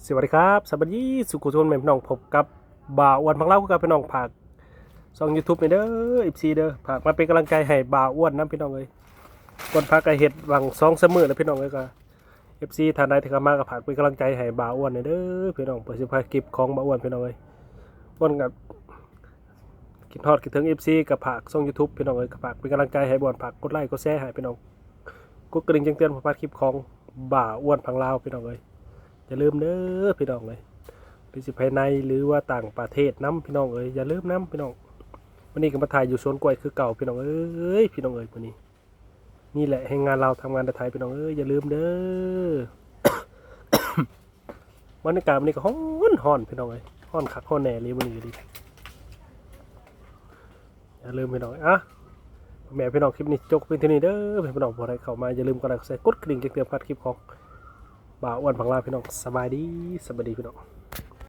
ສະຫວັດດີຄັບ ສະຫວັດດີສູ່ຜູ້ຊົມແມ່ພີ່ນ້ອງ ພົບກັບບ່າວອ້ວນພັກລາວຄືເກົ່າພີ່ນ້ອງ. ຝາກຊ່ອງ YouTube ນີ້ເດີ ເອັຟຊີ ເດີ ຝາກມາເປັນກຳລັງໃຈໃຫ້ບ່າວອ້ວນນຳພີ່ນ້ອງເອີຍ. ອ້ວນພັກກະເຮັດຫວ່າງສອງສາມມື້ແລ້ວພີ່ນ້ອງເອີຍ. ກະ ເອັຟຊີ ທ່ານໃດທີ່ເຂົ້າມາກະຝາກເປັນກຳລັງໃຈໃຫ້ບ່າວອ້ວນແດ່ເດີພີ່ນ້ອງ ເພື່ອຊິພາເກັບຂອງບ່າວອ້ວນພີ່ນ້ອງເອີຍ. ອ້ວນກະຄິດຮອດຄິດເຖິງ ເອັຟຊີ ກະຝາກຊ່ອງ YouTube ພີ່ນ້ອງເອີຍ ກະຝາກເປັນກຳລັງໃຈໃຫ້ບ່າວອ້ວນ ຝາກກົດໄລກົດແຊໃຫ້ພີ່ນ້ອງ ກົດກະດິ່ງແຈ້ງເຕືອນເພື່ອບໍ່ພາດຄລິບຂອງບ່າວອ້ວນພັກລາວພີ່ນ້ອງເອີຍ. ຢ່າລືມເດີພີ່ນ້ອງເອີຍ ຫຼືຊິພາຍໃນ ຫຼືວ່າຕ່າງປະເທດນຳພີ່ນ້ອງເອີຍ ຢ່າລືມນຳພີ່ນ້ອງ. ມື້ນີ້ກະມາຖ່າຍຢູ່ສວນກ້ວຍຄືເກົ່າພີ່ນ້ອງເອີຍ ພີ່ນ້ອງເອີຍ. ມື້ນີ້ ນີ້ແຫຼະແຮງງານລາວທຳງານແຕ່ໄທພີ່ນ້ອງເອີຍ ຢ່າລືມເດີ. ບັນຍາກາດມື້ນີ້ກະຮ້ອນໆ ພີ່ນ້ອງເອີຍ ຮ້ອນຄັກຮ້ອນແນ່ອີ່ຫຼີມື້ນີ້ກະດີ. ຢ່າລືມພີ່ນ້ອງເອີຍ ອ່ະ ແມ່ພີ່ນ້ອງ ຄລິບນີ້ຈົບພຽງເທົ່ານີ້ເດີພີ່ນ້ອງ. ຜູ້ໃດເຂົ້າມາຢ່າລືມກົດໄລກົດແຊ ກົດກະດິ່ງແຈ້ງເຕືອນພາດຄລິບຂອງບ່າວອ້ວນພັກລາວພີ່ນ້ອງ. ສະບາຍດີ ສະບາຍດີພີ່ນ້ອງ.